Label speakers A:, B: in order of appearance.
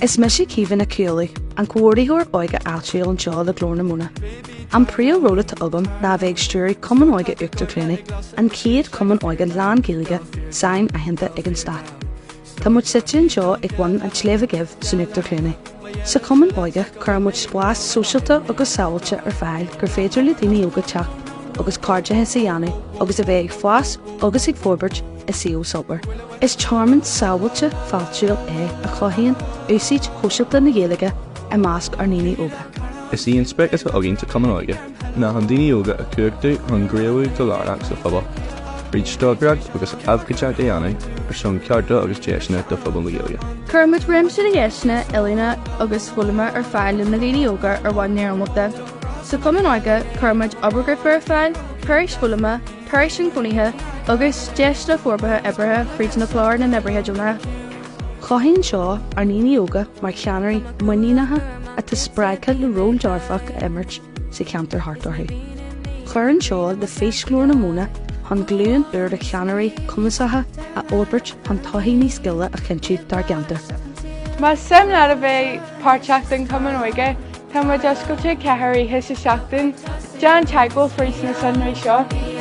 A: Is mise Caoimhe Nic Chualaigh, an Comhordaitheoir Óige Áitiúil anseo le Glór na Móna. An príomh-ról atá agam ná a bheith ag stiúradh Cumann Óige Uachtar Chluanaí, an chéad chumann óige lán-Ghaeilge sain-aitheanta ag an Stát. Tá muid suite anseo ag bun an tSléibhe Dhuibh san Uachtar Chluanaí. Sa Chumann Óige, cuireann muid spás sóisialta agus sábháilte ar fáil gur féidir le daoine óga teacht agus cairdeachas a dhéanamh agus a bheith ag fás agus ag forbairt i suíomh sultmhar. Is tearmann sábháilte fáiltiúil é a chothaíonn úsáid shóisialta na Gaeilge i measc ár ndaoine óga.
B: Is í an sprioc atá againn sa Chumann Óige ná chun daoine óga a chumhachtú chun gníomhú go lárnach sa phobal, fríd stocaireacht agus abhcóideacht a dhéanamh ar son cearta agus deiseanna do phobal na Gaeilge.
C: Cuirimid réimse de dheiseanna oiliúna agus foghlama ar fáil do na daoine óga ar bhonn leanúnach. Sa Chumann Óige, cuirimid obair ghrúpa ar fáil, turais foghlama, turais chun cónaithe agus deiseanna forbartha oibrithe fríd na cláir na n-oibrithe deonacha.
A: Cothaíonn seo ár ndaoine óga mar cheannairí muiníneacha atá spreagtha le ról dearfach a imirt sa cheantar thart orthu. Cuireann seo le fís Ghlór na Móna chun glúin úr de cheannairí cumasacha a fhorbairt chun todhchaí níos gile a chinntiú dár gceantar.
D: Más suim leat a bheith páirteach den Chumann Óige, Tá muid oscailte 4 oíche sa seachtain. Déan teagmháil fríd na sonraí seo.